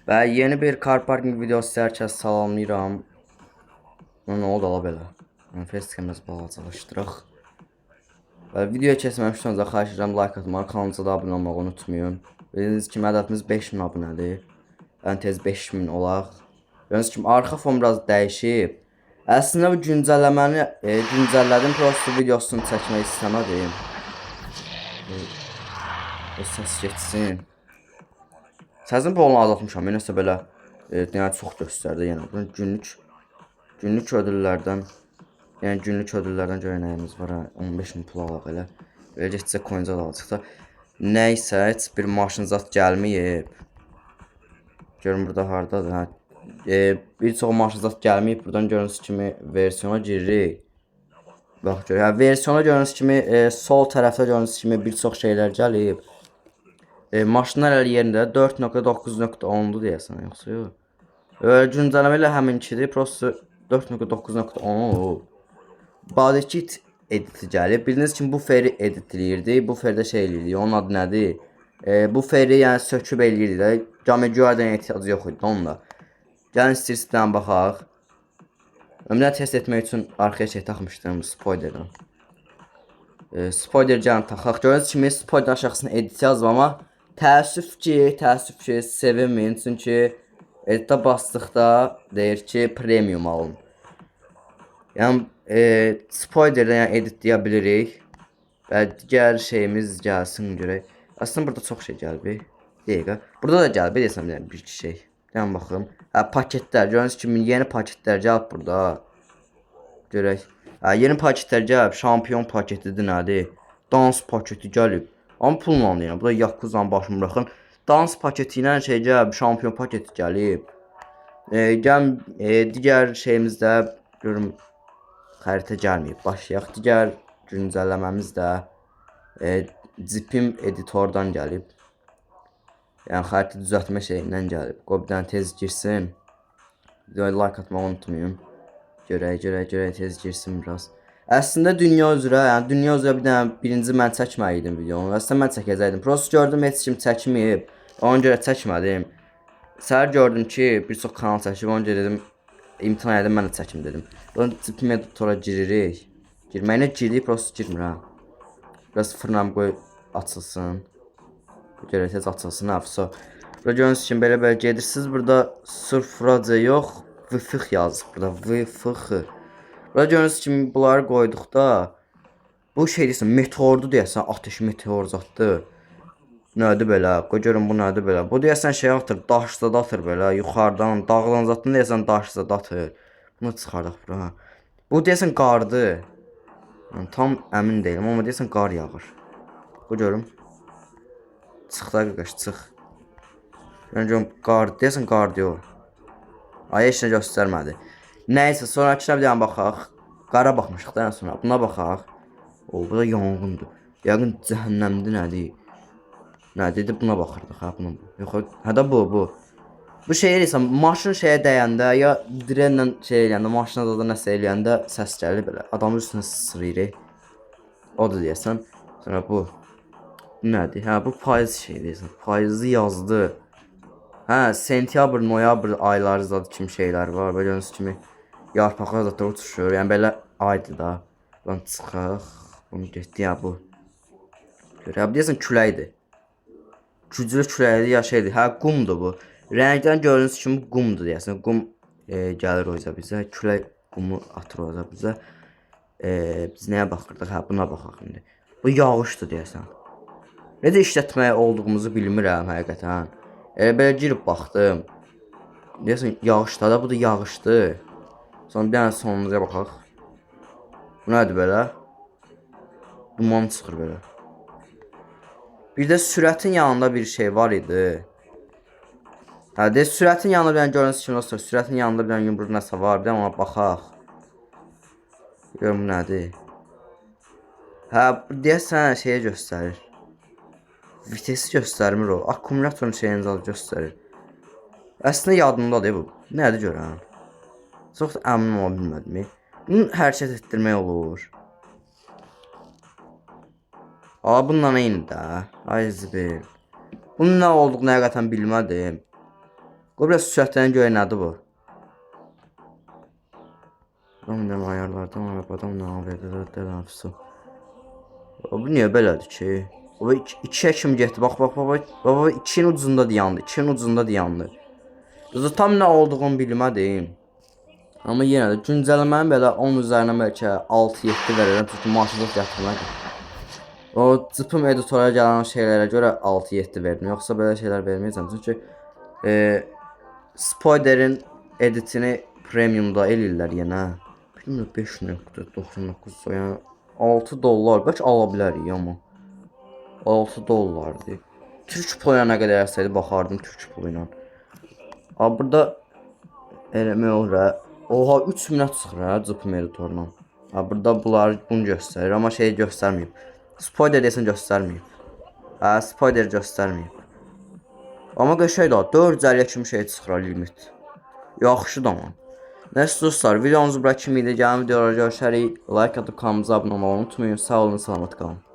Və yeni bir car parking videosu hər kəs salamlayıram. Nə oldu ala belə? Yəni facecam biraz balacalaşdıraq. Və videoya keçməmişdən öncə xahiş edirəm like atmağı, kanalımıza da abunə olmağı unutmayın. Bildiyiniz kimi hədəfimiz 5000 abunədir. Ən tez 5000 olaq. Gördüyünüz kimi arxa fon biraz dəyişib. Əslində bu güncəlləməni güncəllədim, prosto videosunu çəkmək istəmədim. O səs getsin. Səsin polunu azaltmışam. Nəsə belə yəni çox göstərdi yəni. Bunun günlük ödüllərdən, yəni günlük ödüllərdən görə nəyimiz var ha? 15 min pul alaq elə. Belə getsə coin zad alacaq da. Nəysə, heç bir maşın zad gəlməyib. Görün burada hardadır ha. Bir çox maşın zad gəlməyib. Buradan gördüyünüz kimi versiyona giririk. Bax gör. Hə, versiyona gördüyünüz kimi sol tərəfdə gördüyünüz kimi bir çox şeylər gəlib. Maşınlar hələ yerində 4.9.10-dur deyəsən, yoxsa yox? Güncəlləmə ilə həminkidir. Prosto 4.9.10 olub. Bodykit editi gəlib. Bildiyiniz kimi buferi editləyirdi. Buferdə şey eləyirdi. Onun adı nədir? Buferi yəni söküb eləyirdi də. Gameguardan ehtiyacı yox idi onunla. Gəlin istəyirsiniz bir dənə baxaq. Ömrə test etmək üçün arxaya şey taxmışdım spoilerdən. Spoiler gəlin taxaq. Gördüyünüz kimi spoiler aşağısına edit yazdım, amma təəssüf ki, sevinməyin, çünki editə basdıqda deyir ki, premium alın. Yəni spoilerdən yəni edit deyə bilirik. Və digər şeyimiz gəlsin görək. Əslində burada çox şey gəlib. Dəqiqə. Burada da gəlib deyəsən yəni bir iki şey. Gəlin baxım. Hə, paketlər. Gördüyünüz kimi yeni paketlər gəlib burada. Görək. Hə, yeni paketlər gəlib. Şampion paketidir nədir? Dans paketi gəlib. Amma pulla deyirəm. Bu da Yakuza'nın başını buraxın. Dans paketi ilə şey gəlib, şampion paketi gəlib. Gəl digər şeyimizdə görüm xəritə gəlməyib. Başlayaq. Digər güncəlləməmiz də Zipim editordan gəlib. Yəni xəritə düzəltmə şeyindən gəlib. Qoy bir dənə tez girsin. Videoya like atmağı unutmayın. Görək, görək, görək, tez girsin biraz. Əslində dünya üzrə, yəni dünya üzrə bir dənə birinci mən çəkməliydim videonu. Əslində mən çəkəcəkdim. Prosto gördüm heç kim çəkməyib. Ona görə çəkmədim. Səhər gördüm ki, bir çox kanal çəkib, ona görə dedim imtina edim, mən də çəkim dedim. Buradan Zipim editora giririk. Girməyinə girdik, prosto girmir ha. Biraz fırınam qoy açılsın. Görək tez açılsın ha. So. Burada gördüyünüz kimi belə-belə gedirsiniz. Burada sırf yox, VFX yazıb burada. VFX. Burada gördüyünüz kimi bunları qoyduqda bu şey deyəsən meteordur deyəsən, atəş meteor zaddır. Nədir belə? Qoy görüm bu nədir belə. Bu deyəsən şey atır, daş zad atır belə yuxarıdan, dağdan zadını deyəsən daş zad atır. Bunu çıxardaq bura. Bu deyəsən qardır. Yəni, tam əmin deyiləm, amma deyəsən qar yağır. Qoy görüm. Çıx da qardaş, çıx. Yəni görüm qar, deyəsən qar deyir o. Ay, heç nə göstərmədi. Nəysə, sonrakına bir dənə baxaq. Qara baxmışıq da ən sonra. Buna baxaq. O, bu da yanğındır. Yəqin cəhənnəmdir nədir? Nə dedi, buna baxırdıq ha, buna. Yox, hə də bu. Bu şey eləyirsən, maşın şeyə dəyəndə ya direnlə şey eləyəndə, maşına da nəsə eləyəndə səs gəlir belə. Adamın üstünə sıçrayır. Odur deyəsən. Sonra bu. Bu nədir? Hə, bu payız şey deyəsən. Payızı yazdı. Hə, sentyabr, noyabr ayları zad kimi şeylər var. Belə gördüyünüz kimi yarpaqlar zad uçuşur. Yəni belə aydır da. Buradan çıxaq. Bunu getdi ya bu. Gör, hə, bu deyəsən küləkdir. Güclü küləkdir ya şeydir. Hə, qumdur bu. Rəngdən gördüyünüz kimi qumdur deyəsən. Qum gəlir o bizə bizə. Külək qumu atır o bizə. Biz nəyə baxırdıq? Hə, buna baxaq indi. Bu yağışdır deyəsən. Necə işlətməyə olduğumuzu bilmirəm həqiqətən. Elə belə girib baxdım. Deyəsən yağışda da, bu da yağışdır. Sonra bir dənə sonuncuya baxaq. Bu nədir belə? Duman çıxır belə. Bir də sürətin yanında bir şey var idi. Hə, de sürətin yanında bir dənə gördüyünüz kimi dostlar, sürətin yanında bir dənə yumruq nəsə var. Bir dənə ona baxaq. Görüm bu nədir? Hə, bu deyəsən şeyə göstərir. Vitesi göstərmir o. Akkumulyatorun şeyini zad göstərir. Əslində yadımdadır bu. Nədir görən? Çox da əmin ola bilmədim. Bunu hərəkət etdirmək olur. Aa, bununla eyni də. Ay zibil. Bunun nə olduğunu həqiqətən bilmədim. Qoy biraz sürətlənən görə nədir bu? Adam nə ayarlardan, arabadan nə verdi, bu niyə belədir ki? O 2-yə kimi getdi. Bax, bax, bax, bax. Bax, bax, 2-nin ucunda dayandı. 2-nin ucunda dayandı. Düzü tam nə olduğunu bilmədim. Amma yenə də güncəlləmənin belə 10 üzərindən bəlkə 6-7 verərəm, çünki maşını gətirmədim. O cıpım editora gələn şeylərə görə 6-7 verdim. Yoxsa belə şeylər verməyəcəm. Çünki Spoilerin editini premiumda eləyirlər yenə. Bilmirəm, 5.99, yəni 6 dollar bəlkə ala bilərik amma 6 dollardır. Türk pulu ilə nə qədər əlsəydi baxardım türk pulu ilə. Abi, burada eləmək olur ha. Oha, 3 minət çıxır ha cıpım editorla. Ha, burada bunlar bunu göstərir, amma şeyi göstərməyib. Spoiler desən göstərməyib. Ha, spoiler göstərməyib. Amma qəşəng də 450 kimi şey çıxır ha, limit. Yaxşıdır amma. Nəysə dostlar, videomuz bura kimi idi. Gəlin videolara görüşərik. Like atıb kanalımıza abunə olmağı unutmayın. Sağ olun, salamat qalın.